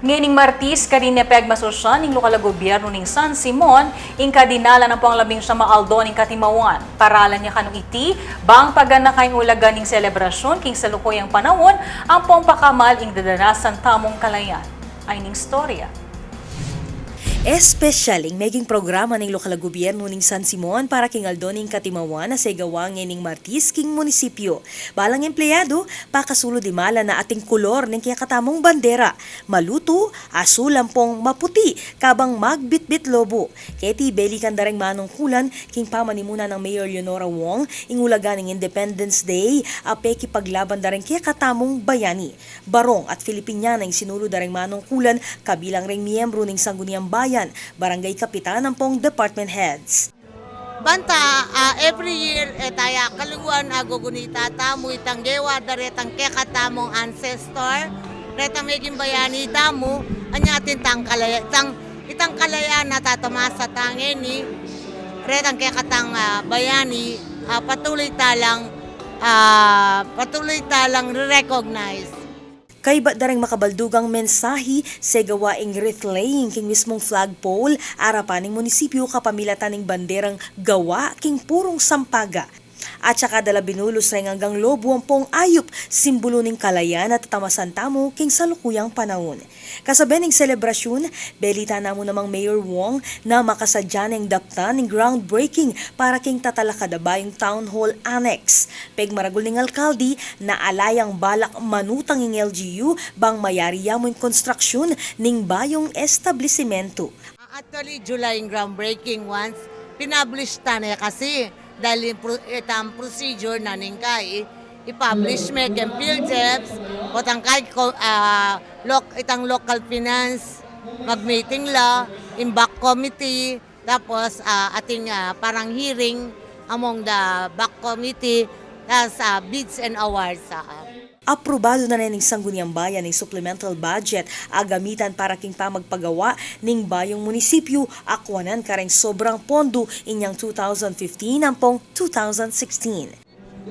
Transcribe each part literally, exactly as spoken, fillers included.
Ngening Martis, karin ne pegmasusyan ning lokal a gobyerno ning San Simon ing kadinalan ampong labing siyam a aldo ning katimawan. Paralan ya kanu iti bang paganaka ing ulaga ning selebrasyun king salukuyang panaun ampong pakamal ing dadanasan tamung kalayan. Ay ning istorya. Espesyal ing meging programa ning lokal a gobyerno ning San Simon para king aldo ning katimawan a segawa ngening Martis king munisipyu. Balang empleyadu, pakasulud imalan na ating kulor ning kekatamung bandera. Malutu, asul ampong maputi, kabang magbitbit lobo. Keti belikan da reng manungkulan king pamanimuna nang Mayor Leonora Wong ing ulaga ning Independence Day a pekipaglaban da reng kekatamung bayani. Barong at Filipiniana ing sinulud da reng manungkulan kabilang reng miyembru ning Sangguniang Bayan, barangay kapitan ampong department heads. Banta, ah, every year, e taya kaluguan a gugunita tamu itang gewa da retang kekatamung ancestor, retang meging bayani tamu, anya atin tang kalaya-, itang, itang kalayaan a tatamasa ta ngeni, retang kekatang, ah, bayani, ah, patuloy talang, ah, patuloy talang re-recognize. Kaybat da reng makabaldugang mensahi segawa ing wreath laying king mismung flagpole arapan ning munisipyu kapamilatan ning banderang gawa king purung sampaga. At saka da la binulus reng anggang lobo ampong ayup, simbulu ning kalayan a tatamasan tamu king salukuyang panaun. Kasabe ning selebrasyun, belita namu namang Mayor Wong na makasadya neng daptan ing groundbreaking para king tatalakad a bayung Town Hall Annex. Pegmaragul ning alkalde na ala yang balak manutang ing L G U bang mayari ya mu ing konstruksyun ning bayung establisimentu. Actually, July ing groundbreaking once pinublish ta ne kasi dahil ing pro-, itang procedure na ning kai, i-publish me keng PhilDeps, o tang kai ko-, ah, loc-, itang local finance, mag-meeting la, ing back committee, tapos, ah, ating, ah, parang hearing among the back committee, tas, ah, bids and awards, ah. Aprobadu na ne ning Sangguniang Bayan ing supplemental budget a gamitan para king pamagpagawa ning bayung munisipyu a kuanan kareng sobrang pondu inyang two thousand fifteen ampong two thousand sixteen.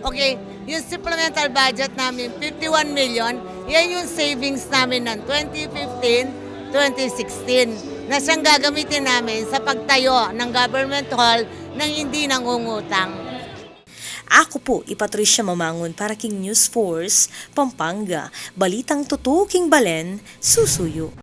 Okay, yung supplemental budget namin, fifty-one million, yan yung savings namin ng twenty fifteen, twenty sixteen, na siyang gagamitin namin sa pagtayo ng government hall nang hindi nangungutang. Aku pu i Patricia Mamangun para king News Force Pampanga, balitang tutu king balen, susuyu.